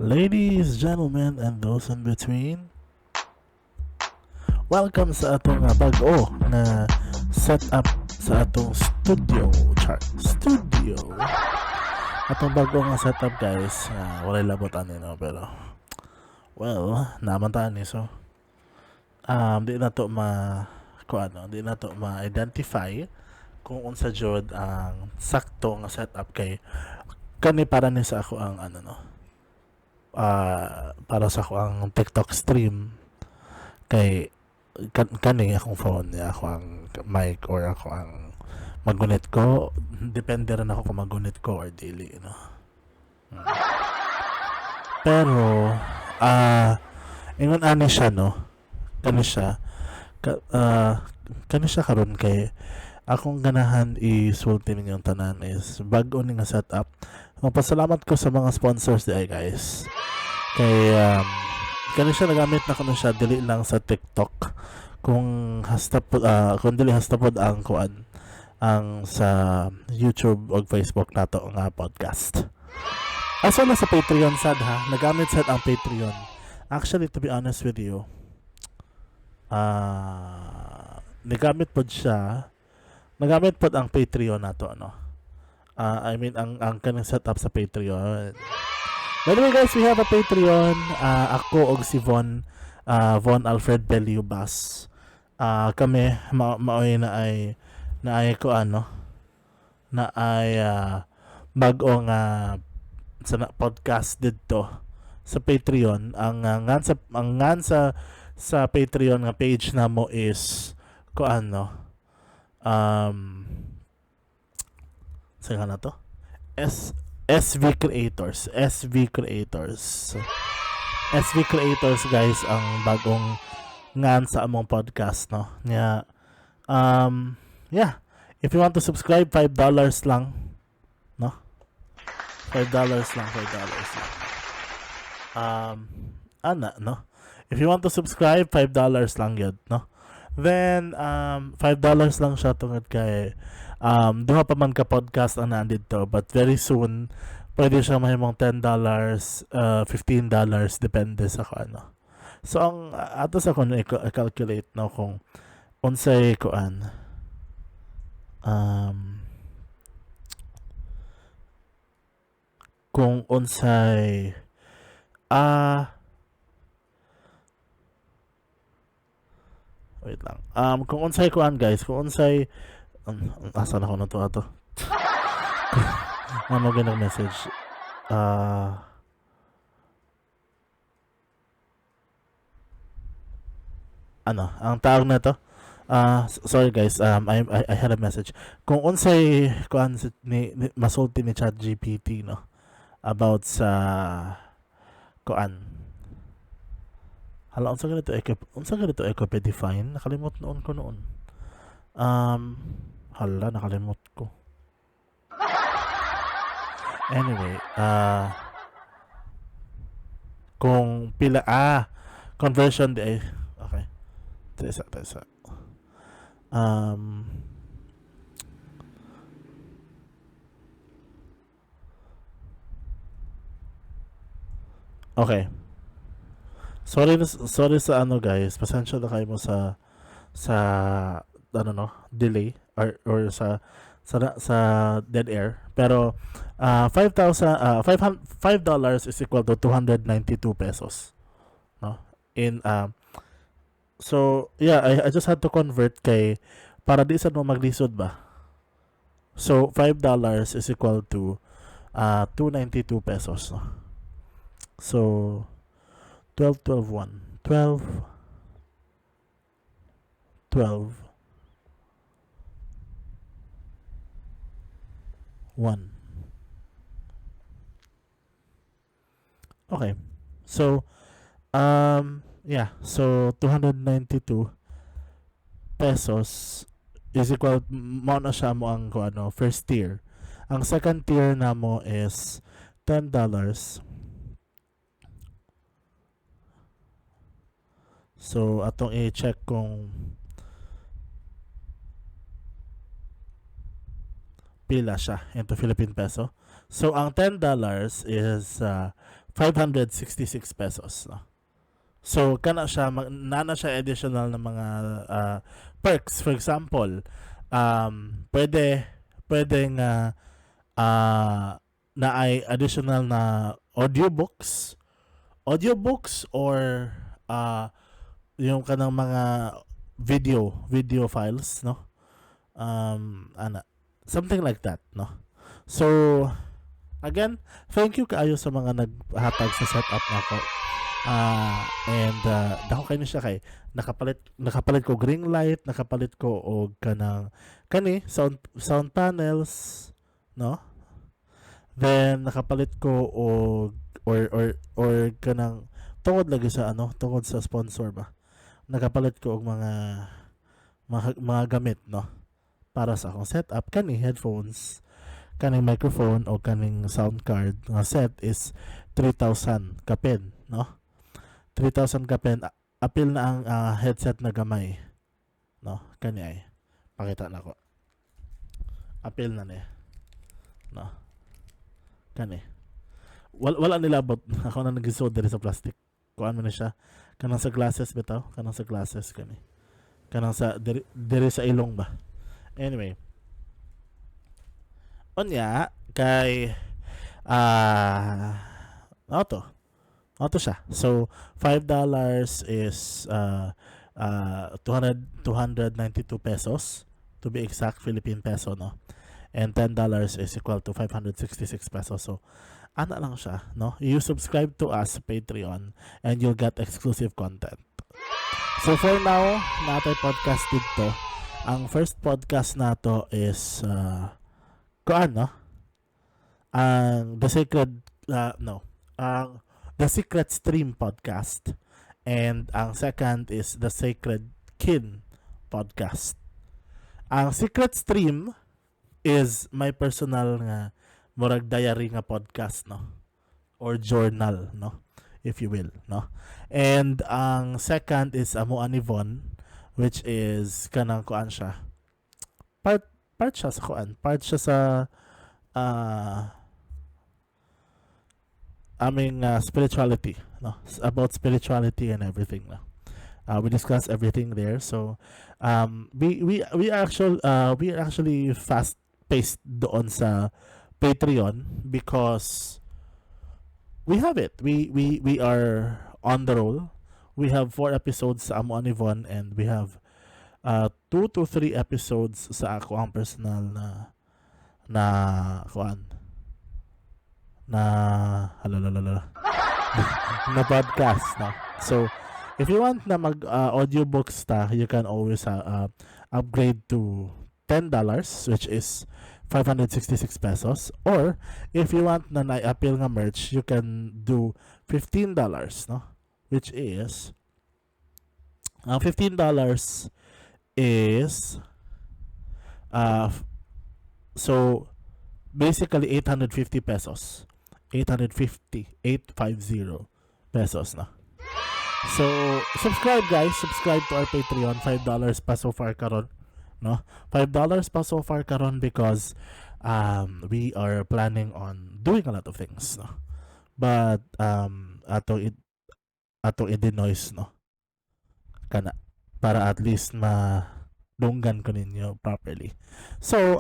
Ladies, gentlemen, and those in between, welcome sa atong bag-o nga setup sa atong studio. Char, studio. Atong bag-o nga setup, guys. Walay labot ani, no, pero well, naman ta ani, so di na to ma ko ano, di na to ma-identify kung unsa jud ang sakto nga setup kay kani para ni sa ako ang ano, no, para sa ako ang TikTok stream kay kani akong phone, ako ang mic or ako ang magunit ko, depende rin ako kung magunit ko or dili, no. Pero ingon ani siya, no, kani siya kani siya karon kay akong ganahan isulti ninyong tanan is bag-o ni nga setup. Magpasalamat ko sa mga sponsors di ay, guys, kay kani siya nagamit na kuno siya dili lang sa TikTok kung hasta po, kung dili hasta pod ang kuan ang sa YouTube o Facebook nato nga podcast. As well as sa Patreon sad ha, nagamit sad ang Patreon. Actually, to be honest with you, nagamit pod siya, nagamit pod ang Patreon nato, no. I mean, ang kanang setup sa Patreon. By the way, guys, we have a Patreon. Ako og si Von, Von Alfred Beliubas. Kami maoy na ay ko ano na ay bag-o nga sa podcast didto sa Patreon. Ang ngan sa Patreon nga page namo is ko ano sa na to S SV Creators, SV Creators, SV Creators, guys, ang bagong ngan sa among podcast, no. Nya yeah, if you want to subscribe, $5 lang, no, $5 lang, $5 lang, ana, no. If you want to subscribe, $5 lang yun, no. Then $5 lang siya tungod kay duha pa man ka podcast ang nandito, but very soon pwede siya mahimong $10, $15, depende sa kung ano. So ang ato sa kuno i-calculate, no, kung unsay kuan kung unsay wait lang, kung unsay kuan, guys, kung unsay asa na ko na to ato ano ganang message, ano ang tawag na to, sorry guys, I had a message kung unsay kuan ni masulti ni ChatGPT, no, about sa kuan. Hala, unsa ganito eco define? Nakalimot noon ko noon. Hala, nakalimot ko. Anyway, kung pila conversion di ay okay. Tesa, tesa. Okay. Sorry sorry sa ano, guys. Pasensya na kayo mo sa ano, no, delay or sa dead air. Pero 5,000 500 $5 is equal to 292 pesos. No? In so yeah, I just had to convert kay para di sad mo maglisod ba. So $5 is equal to 292 pesos, no? So 12 12 1 12 12 1. Okay. So yeah, so 292 pesos is equal mo na siya mo ang kung ano first tier. Ang second tier namo is $10. So atong i-check kung pila siya into Philippine peso. So ang $10 is 566 pesos, no? So kana siya nana siya additional na mga perks. For example, pwede nga na ay additional na audiobooks or yung kanang mga video files, no? Ana, something like that, no? So again, thank you kaayo sa mga naghatag sa setup nako. And dako kay ni siya kay nakapalit ko ring light, nakapalit ko og kanang kani sound panels, no? Then nakapalit ko og or kanang tungod lagi sa ano, tungod sa sponsor ba. Nakapalit ko og mga gamit, no? Para sa akong setup, kani headphones, kaning microphone o kaning sound card nga set is 3,000 kapin, no? 3,000 kapin, apil na ang headset na gamay, no? Kani ay pakita nako. Apil na ni, no? Kani wala nilabot, ako na nagisod diri sa plastic. Kuan man na siya, kanang sa glasses bitaw, kanang sa glasses, kani kanang sa diri sa ilong ba. Anyway, unya kay auto auto siya. So $5 is 200 292 pesos to be exact, Philippine peso, no? And $10 is equal to 566 pesos. So ana lang siya, no? You subscribe to us sa Patreon and you'll get exclusive content. So for now, natay podcast dito. Ang first podcast nato is kuan, no? Ang The Sacred no, ang The Secret Stream podcast and ang second is The Sacred Kin podcast. Ang Secret Stream is my personal nga murag diary nga podcast, no? Or journal, no? If you will, no? And ang second is Amo ani Von, which is kanang kuan siya. Part siya sa kuan, part siya sa aming spirituality, no? It's about spirituality and everything, no? We discuss everything there. So we are actually fast paced doon sa Patreon because we have it. We are on the roll. We have four episodes sa Amo ani Von and we have two to three episodes sa ako ang personal na kuan na halalala na podcast, no? So if you want na mag audiobooks ta, you can always upgrade to $10, which is 566 pesos, or if you want na na-apil nga merch, you can do $15, no? Which is $15 is so basically 850 pesos, 850, 850 pesos na. So subscribe, guys, subscribe to our Patreon. $5 pa so far karon, no? $5 pa so far karon because we are planning on doing a lot of things, no? But ato i-denoise, no, kana para at least ma dunggan ko ninyo properly. So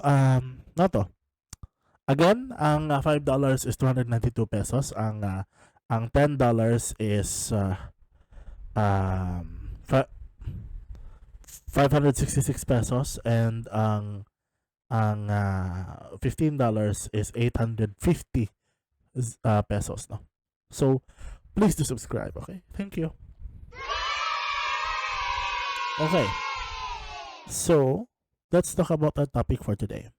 no to, again, ang $5 is 292 pesos, ang $10 is 566 pesos and ang $15 is 850 pesos, no? So please do subscribe, okay? Thank you. Okay, so let's talk about our topic for today.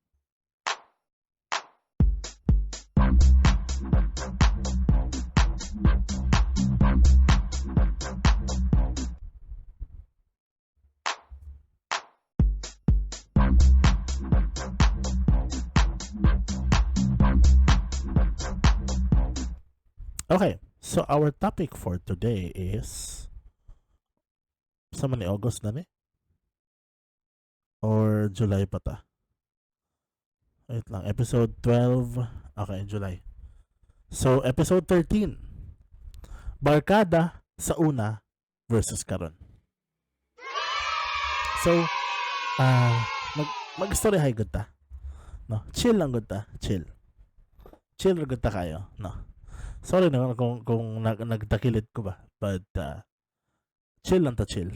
Okay, so our topic for today is, sa man ni, August na ni? Or July pa ta? Wait lang, episode 12. Okay, July. So, episode 13. Barkada sa una versus karon. So, mag-story hay gud ta. No, chill lang gud ta, chill. Chill ra gud ta kayo, no. Sorry na kung nagtakilid ko ba, but chill lang ta, chill.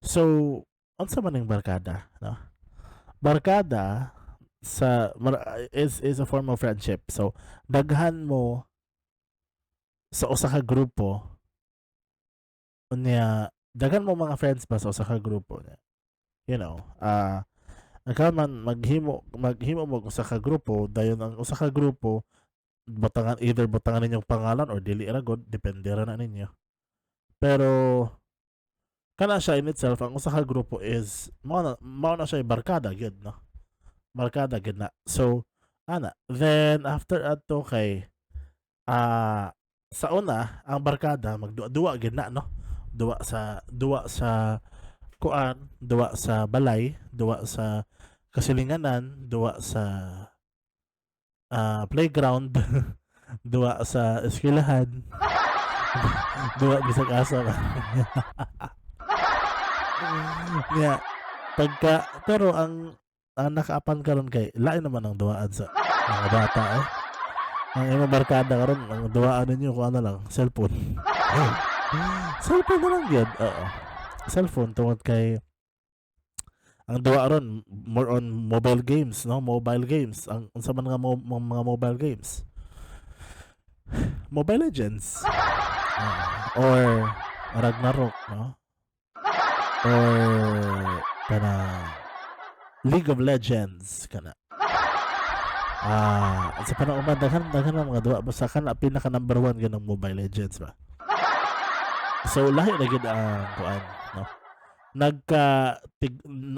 So, unsa man ning barkada, no? Barkada sa is a form of friendship. So, daghan mo sa usa ka grupo, unya daghan mo mga friends ba sa usa ka grupo niya. Ikaw man maghimo mo og usa ka grupo, dayon ang usa ka grupo butangan, either butangan ninyong pangalan or dili ra gud, depende ra na ninyo. Pero kana siya in itself, ang usa ka grupo is mao na siya barkada gyud, no? Barkada gyud na. So, ana, then after adto kay sa una ang barkada magduwa-duwa gyud na, no? Duwa sa kuan, duwa sa balay, duwa sa kasilinganan, duwa sa playground, duwa sa eskwelahan, duwa bisag asa ba. Nya pagka pero ang nakaapan karon kay lain naman ang duwaan sa mga bata eh. Ang imong barkada karon, ang duwaan ninyo kung ano lang, cellphone. Cellphone na lang gyud, oo. Cellphone tungod kay ang duwa ron more on mobile games, no? Mobile games. Ang unsa man nga mga mobile games? Mobile Legends. Or Ragnarok, no? Or kana League of Legends kana. Sa panahon man daghan daghan ang mga duwa, basta kana pinaka number one gyud ang Mobile Legends ba. So lahi na gyud ang kuan, no?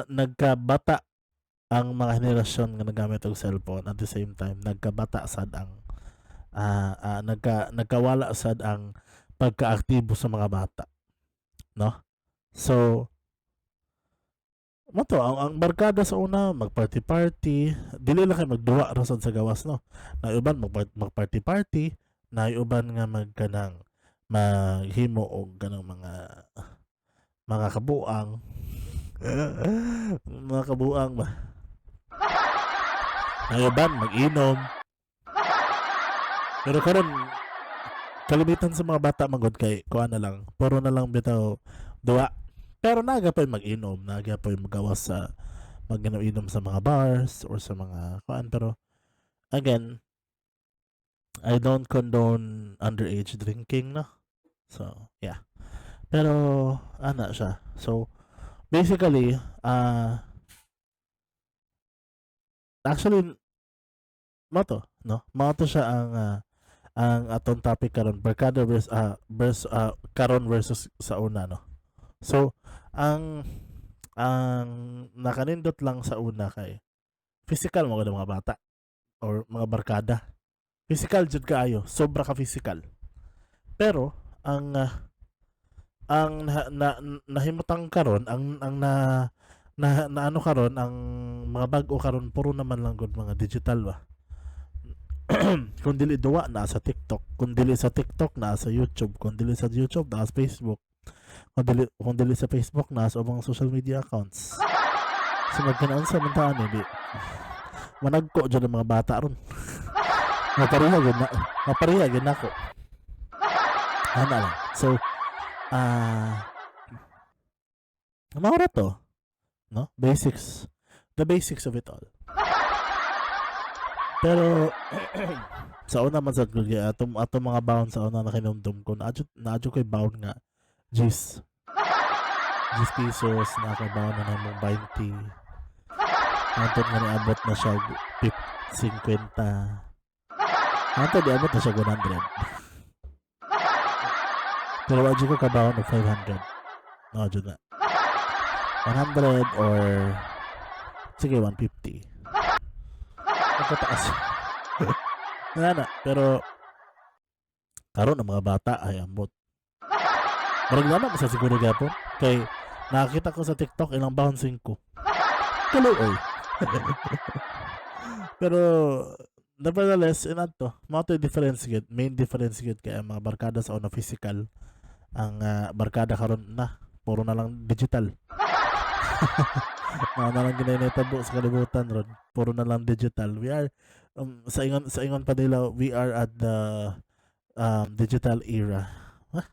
Nagkabata ang mga henerasyon nga nagamit og cellphone. At the same time, nagkabata sad ang nagkawala sad ang pagkaaktibo sa mga bata, no? So mao to ang barkada sa una, mag-party party, dili lang kay magduwa ra sad sa gawas, no? Na uban mag-party party, na uban nga magkanang maghimo og kanang mga kabuang, mga kabuang ba, na uban mag-inom. Pero karon kalimitan sa mga bata magod kay kuan na lang, puro na lang bitaw duwa. Pero naga pa mag-inom, naga pa magawas sa mag-inom sa mga bars or sa mga kuan. Pero again, I don't condone underage drinking, no? So yeah, pero ana siya. So basically, actually mao to, no? Mao to siya ang atong topic karon, barkada versus karon versus sa una, no? So ang nakanindot lang sa una kay physical mo mga bata or mga barkada, physical jud kaayo, sobra ka physical. Pero ang na nahimutang karon, ang na, na, na ano karon, ang mga bag-o karon, puro naman lang gud mga digital ba. Kung dili duwa, naa sa TikTok. Kung dili sa TikTok, naa sa YouTube. Kung dili sa YouTube, naa sa Facebook. Kung dili sa Facebook, naa sa ubang social media accounts. So magkanaon sa man taan eh, di managko jud ang mga bata ron. Mapareha gyud nako. Ana lang. So mao ra to, no? Basics. The basics of it all. Pero sa una man sad ko atong mga baon sa una, nakinumdum ko naa jud koy baon nga 10 pesos, naa kay baon na nahimong 20, hantod nga niabot na siya og 50, hantod niabot na siya og 100. Pero wa jud ko kabaon og 500, no jud na 100 or sige 150, nagkataas nga na. Pero karon ang mga bata ay ambot, murag na sa siguro gyapon kay nakakita ko sa TikTok, ilang baon 5, kaluoy. Pero Nevertheless, inadto, mao to difference gid, main difference gid kay ang mga barkada sa una physical, ang barkada karon na puro na lang digital. Mao na lang ginahitabo sa kalibutan ron, puro na lang digital. We are sa ingon pa nila, we are at the digital era. Huh?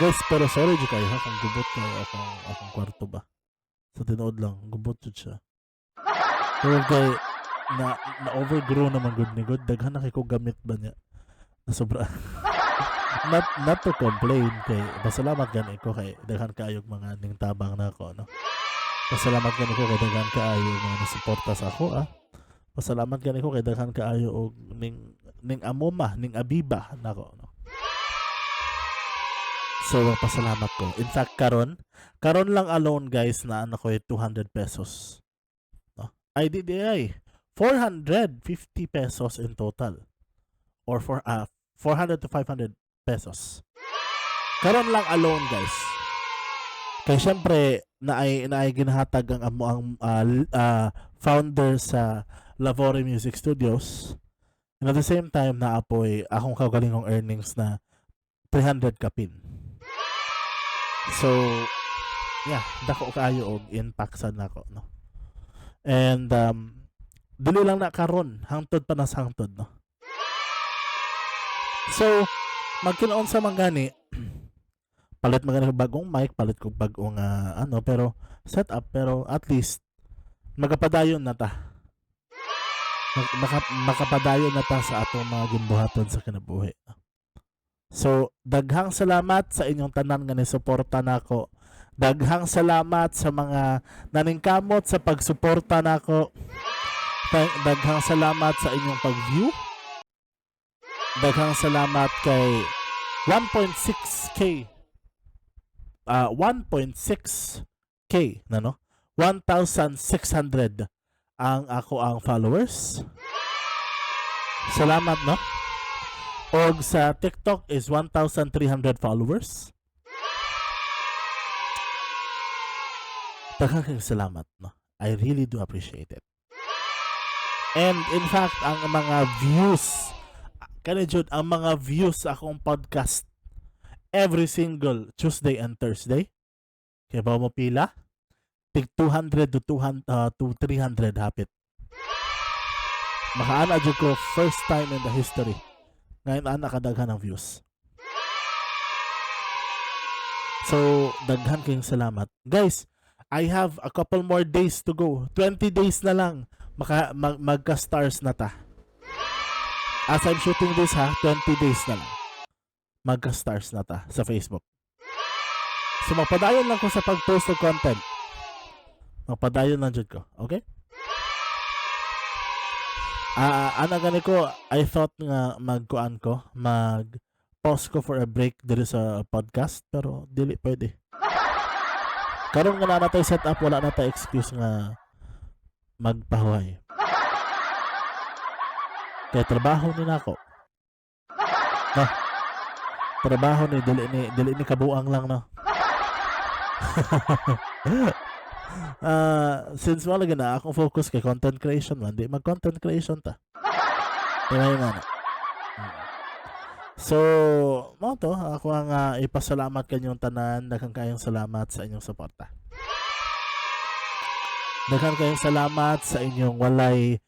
Guys, pero sorry jud kayo ha kung gubot kayo akong kwarto ba. Sa tinuod lang, gubot jud siya. Pero kay na overgrow naman gud ni gud, daghan na kay ko gamit ba niya. Na sobra. Not to complain kay pasalamat gani ko kay daghan kaayog mga ning tabang nako, no. Pasalamat gani ko kay daghan kaayo mga nasuporta sa ako ah. Pasalamat gani ko kay daghan kaayo og ning amoma, ning abiba nako, no. So pasalamat ko. In fact, karon lang alone, guys, na ano ko 200 pesos. No? Ay di ay 450 pesos in total. Or for 400 to 500 pesos. Karon lang alone, guys. Kay syempre naay ginahatag ang amo ang founder sa Lavore Music Studios. And at the same time naapoy akong kaugalingong earnings na 300 kapin. So, yeah, dako kaayo og impact sa nako, no. And dili lang na karon, hangtod pa na sa hangtod, no. So, magkinaon sa man gani, palit man gani og bagong mic, palit kog bagong ano, pero setup, pero at least magapadayon na ta. Makapadayon na ta sa atong mga gimbuhaton sa kinabuhi. So, daghang salamat sa inyong tanan nga nisuporta nako. Daghang salamat sa mga naningkamot sa pagsuporta nako. Daghang salamat sa inyong pag-view. Daghang salamat kay 1.6K, 1.6K na, no, 1,600 ang ako ang followers. Salamat, no. Og sa TikTok is 1,300 followers. Daghang kayong salamat, no. I really do appreciate it. And in fact, ang mga views kani jud, ang mga views sa akong podcast every single Tuesday and Thursday. Kaya ba mo pila? Tig 200 to 200 to 300 hapit. Makaana jud ko first time in the history. Ngayon ana kadaghan ang views. So, daghan kayong salamat. Guys, I have a couple more days to go. 20 days na lang magka-stars na ta. As I'm shooting this ha, 20 days na lang. Magka-stars na ta sa Facebook. So magpadayon lang ko sa pag-post og content. Magpadayon lang jud ko, okay? Ah, ana gani ko, I thought nga magkuan ko, mag pause ko for a break diri sa podcast, pero dili pwede. Karon nga na natay set up, wala na tay excuse nga magpahuway. Kay trabaho ni nako. No. Trabaho ni dili ni kabuang lang, no. Since wala na akong focus kay content creation man, di mag content creation ta. Kaya nga na. So, mao to, ako ang ipasalamat kanyong tanan, daghang kayong salamat sa inyong suporta. Daghang kayong salamat sa inyong walay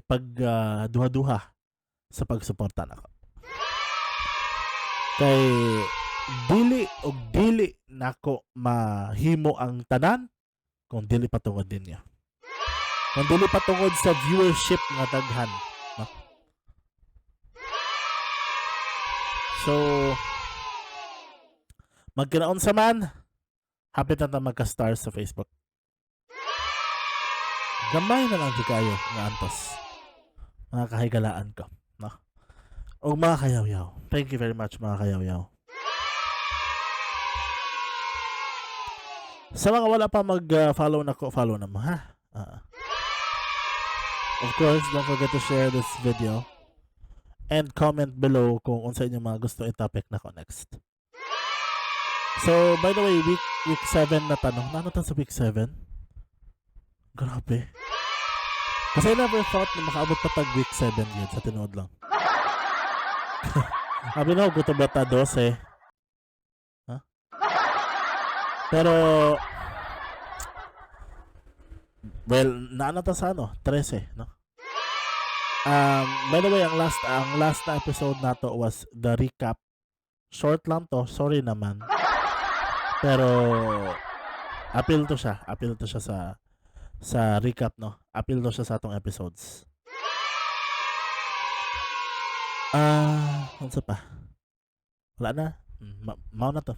pag duha-duha sa pagsuporta nako. Kay dili og dili nako mahimo ang tanan kung dili patungod ninyo. Kung dili patungod sa viewership nga daghan, no? So, magkinaon sa man, hapit na ta magka-stars sa Facebook. Gamay na lang di kayo nga antos. Mga kahigalaan ko, no? O mga kayaw-yaw. Thank you very much, mga kayaw-yaw. Sa mga wala pa mag-follow nako, follow na mo ha. Of course, don't forget to share this video and comment below kung unsa inyong mga gusto i-topic nako next. So, by the way, week 7 na tanong. Naano ta sa week 7? Grabe. Kasi I never thought na makaabot pa tag week 7 yun sa tinuod lang. Abi na gusto ba ta 12? Ha? Pero well, naana ta sa ano, 13, no? By the way, ang last na episode nato was the recap. Short lang to, sorry naman. Pero appeal to siya, appeal to siya sa recap, no. Appeal to siya sa atong episodes. Ah, unsa pa? Wala na. Mao na to.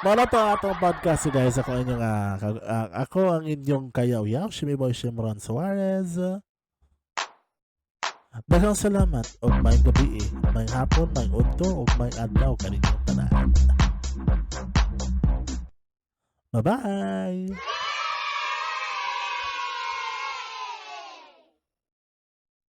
Mao na to ang atong podcast, guys. Ako ang inyong kayaw-yaw, Shimmy Boy Shimron Suarez. Daghang salamat og maayong gabi, maayong hapon, maayong udto ug maayong adlaw kaninyong tanan. Bye-bye.